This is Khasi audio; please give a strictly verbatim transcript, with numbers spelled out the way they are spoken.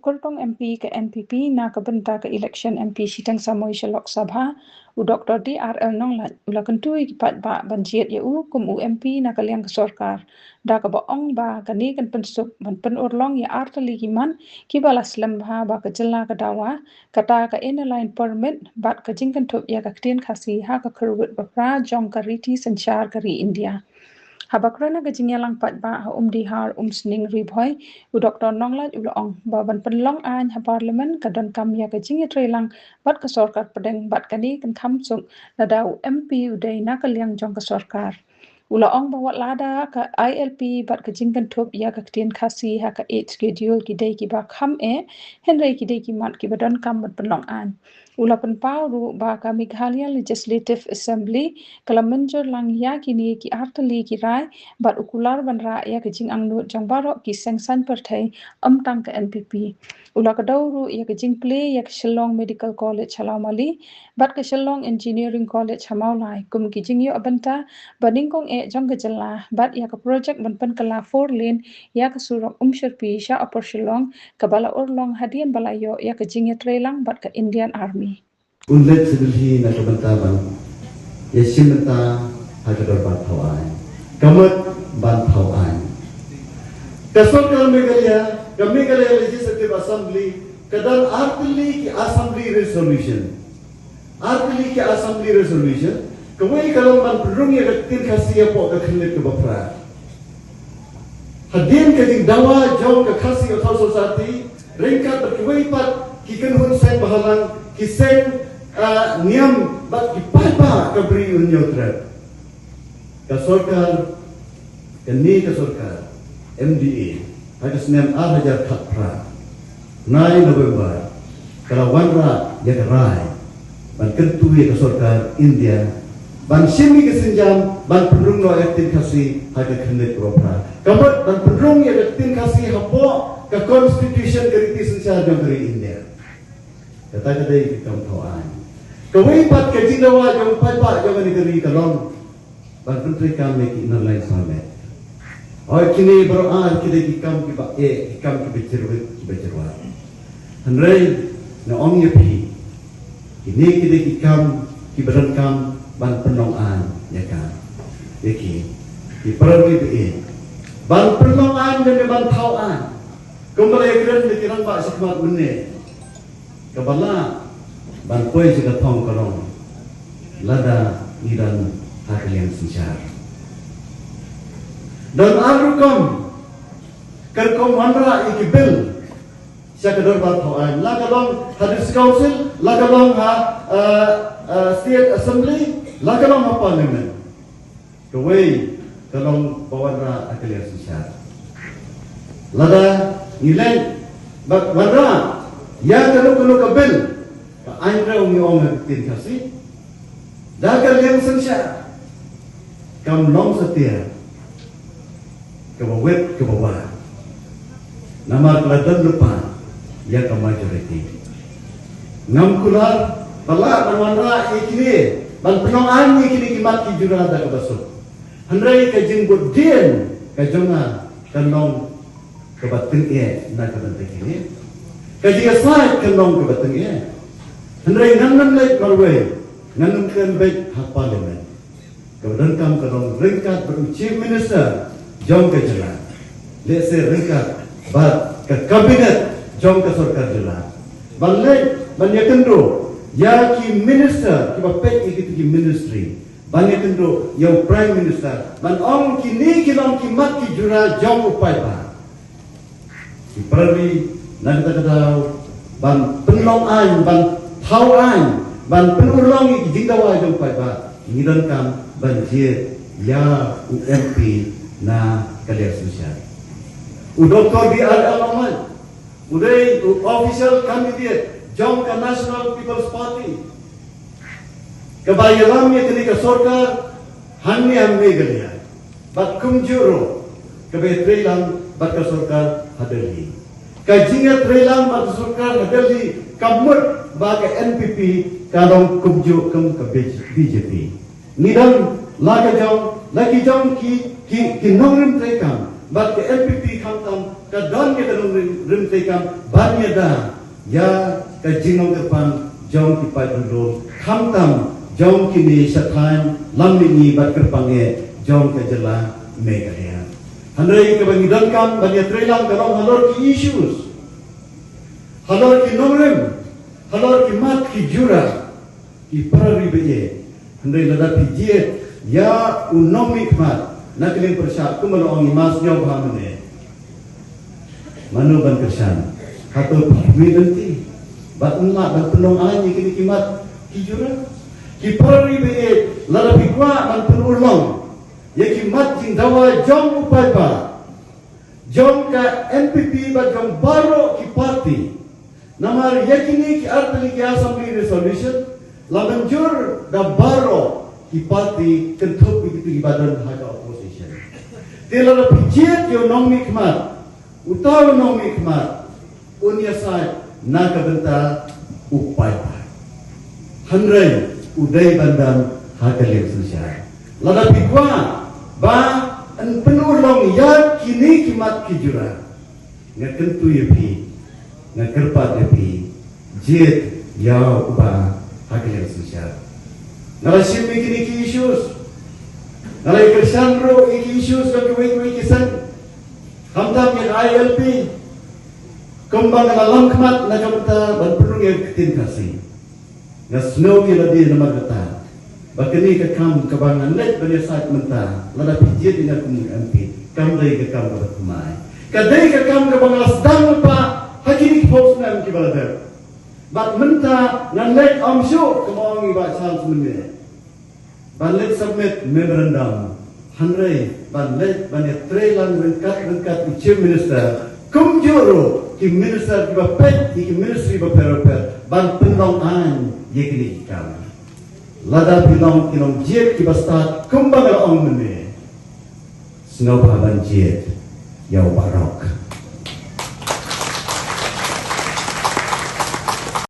Kyrtong M P ka N P P na ka bynta ka election M P shiteng samoi sha Lok Sabha, u Doctor D R L Nonglait, u la kyntu ïa ki paidbah ban jied ïa u kum u M P na ka liang ka sorkar, da kaba ong ba kane kan pynsuk ban pynurlong ïa artylli ki mat kiba la slem bha ba ka jylla ka dawa, kata ka Inner Line Permit bad ka jingkynthup ïa ka ktien Khasi ha ka kyrwit ba phra jong ka riti synshar ka ri India. Haba kren ha ka jingïalang paidbah ha Umdihar, Umsning, Ri Bhoi, u Doctor Nonglait u la ong ba ban pynlong aiñ ha Parliament ka donkam ïa ka jingïatreilang bad ka sorkar pdeng, bad kane kan kham suk lada u M P u dei na ka liang jong ka sorkar. U la ong ba wat lada ka I L P bad ka jingkynthup ïa ka ktien Khasi ha ka Eighth Schedule ki dei kiba kham eh, hynrei ki dei ki mat kiba donkam ban pynlong aiñ. U la pynpaw ruh ba ka Meghalaya Legislative Assembly ka la mynjur lang ïa kine ki artylli ki rai, bad u kular ban rah ïa ka jingangnud jong baroh ki seng saiñ pyrthei, ym tang ka N P P. U la kdew ruh ïa ka jingplie ïa ka Shillong Medical College ha Lawmali bad ka Shillong Engineering College ha Mawlai kum ki jingïoh bynta ba nyngkong eh jong ka jylla, bad ïa ka project ban pynkylla four lane ïa ka surok Umshyrpi sha Upper Shillong, kaba la urlong hadien ba la ïoh ïa ka jingïatreilang bad ka Indian Army. Un leit sha Delhi na ka bynta ban ïashim bynta ha ka dorbar thaw aiñ. Ka mut ban thaw aiñ. Ka sorkar Meghalaya, ka Meghalaya Legislative Assembly, ka don artylli ki Assembly Resolution. Artylli ki Assembly Resolution, kawei ka long ban pynrung ïa ka ktien Khasi hapoh ka khyrnit kaba phra. Hadien ka jingdawa jong ka Khasi Authors' Society, ryngkat bad kiwei pat ki kynhun seng bhalang, ki seng, ah, niam bad ki paidbah ka Bri u Hynñiewtrep. Ka sorkar, kane ka sorkar M D A, ha ka snem ar hajar khatphra, nine November, ka la wanrah ïa ka rai ban kyntu ïa ka sorkar India ban shim ïa ka sienjam ban pynrung noh ïa ka ktien Khasi ha ka khyrnit kaba phra. Ka mut ban pynrung ïa ka ktien Khasi hapoh ka constitution, ka riti synshar jong ka ri India. Kata ka dei ka kam thaw aiñ. Kawei pat ka jingdawa jong paidbah jong kane ka ri ka long ban pyntreikam ïa ki Inner Line Permit. Hooid, kine baroh ar ki dei ki kam kiba eh, ki kam kiba jyrwit, kiba jyrwat. Hynrei nga ong ïa phi, kine ki dei ki kam kiba donkam ban pynlong aiñ ïa ka, ïa ki. Ki para ri ba eh ban pynlong aiñ, ne ban thaw aiñ. Kumba la ïakren da ki rangbah shakhmat mynne, kaba lah ban poi sha ka thong ka rong lada ngi don ha ka liang synshar. Don ar rukom ka rukom wanrah ïa ki bill sha ka dorbar thaw aiñ, la ka long ha District Council, la ka long ha, eh, eh, State Assembly, la ka long ha Parliament. Kawei ka long ba wanrah ha ka liang synshar. Lada ngi leit bad wanrah ïa kano kano ka bill, ka aiñ ruh ngi ong ha ka ktien Khasi, da ka liang synshar kam long satia kaba wit kaba wah. Namar ka la don lypa ïa ka majority. Ngam kular ba lah ban wanrah ïa kine, ban pynlong aiñ ïa kine ki mat ki jura da kaba suk. Hynrei ka jingbud dien ka jong nga ka long kaba tyngeh na ka bynta kine. Ka jingïasaid ka long kaba tyngeh. Hynrei ngan nym leit marwei, ngan nym kren beit ha Parliament. Kaba donkam ka long ryngkat bad u Chief Minister jong ka jylla, lehse ryngkat bad ka Cabinet jong ka sorkar jylla, ban leit ban ïakynduh ïa ki minister kiba peit ïa kito ki ministry, ban ïakynduh ïa u Prime Minister, ban ong kine ki long ki mat ki jura jong u paidbah. Ki para ri, na kata ka daw, ban pynlong aiñ, ban thaw aiñ, ban pynurlong ïa ki jingdawa jong u paidbah, ngi donkam ban jied ïa u M P na ka liang synshar. U Doctor B R L Nonglait u dei u official candidate jong ka National People's Party, kaba ïalam ïa kane ka sorkar hangne ha Meghalaya, bad kumjuh ruh kaba ïatreilang bad ka sorkar ha Delhi. Ka jingïatreilang bad ka sorkar ha Delhi ka mut ba ka N P P ka long kumjuh kum ka B J P. Ngi don la ka jong, la ki jong ki, ki, ki nongrim treikam bad ka N P P, khamtam Ka don ïa ka nongrim treikam ban ïada ïa ka jinglong kyrpang jong ki paid riewlum, khamtam jong kine sha thaiñ Lammihngi bad kyrpang eh jong ka jylla Meghalaya. Hynrei kaba ngi donkam ban ïatreilang ka long halor ki issues, halor ki nongrim, halor ki mat ki jura, ki para ri ba ïeit. Hynrei lada phi jied ïa u nongmihkhmat na ka liang pyrshah, kumba la ong i Ma Sniawbha mynne, mano ban kyrshan? Hato phi mih lynti bad ym lah ban pynlong aiñ ïa kine ki mat ki jura? Ki para ri ba ïeit, lada phi kwah ban pynurlong ïa ki mat jingdawa jong u paidbah, jong ka N P P bad jong baroh ki parti. Namar ïa kine ki artylli ki assembly resolution la mynjur da baroh ki parti, kynthup ïa kito kiba don ha ka opposition. Te lada phi jied ïa u nongmihkhmat, uta u nongmihkhmat un ïasaid na ka bynta u paidbah. Hynrei u dei ban don ha ka liang synshar. Lada phi kwah ba yn pynurlong ïa kine ki mat ki jura, nga kyntu ïa phi, nga kyrpad ïa phi, jied ïa u Bah ha ka liang synshar. Nga la shim ïa kine ki issues, nga la ïa kyrshan ruh ïa ki issues jong kiwei kiwei ki seng, khamtam ïa ka I L P. Kumba nga la long khmat na ka bynta ban pynrung ïa ka ktien Khasi, nga sngew ïa lade namar kata ba kane ka kam kaba ngan leit ban ïasaid mynta, lada phi jied ïa nga kum u M P, kam dei ka kam kaba thymmai. Ka dei ka kam kaba nga la sdang lypa ha kine ki phew snem kiba la dep. Bad mynta ngan leit, ym shuh, kumba ong i Bah Charles mynne, ban leit submit memorandum, hynrei ban leit ban ïatreilang ryngkat ryngkat u Chief Minister, kumjuh ruh ki minister kiba peit ïa ki ministry bapher bapher, ban pynlong aiñ ïa kine ki kam. Lada phi long ki nongjied kiba stad kumba nga la ong mynne, sngewbha ban jied ïa u Bah Rock.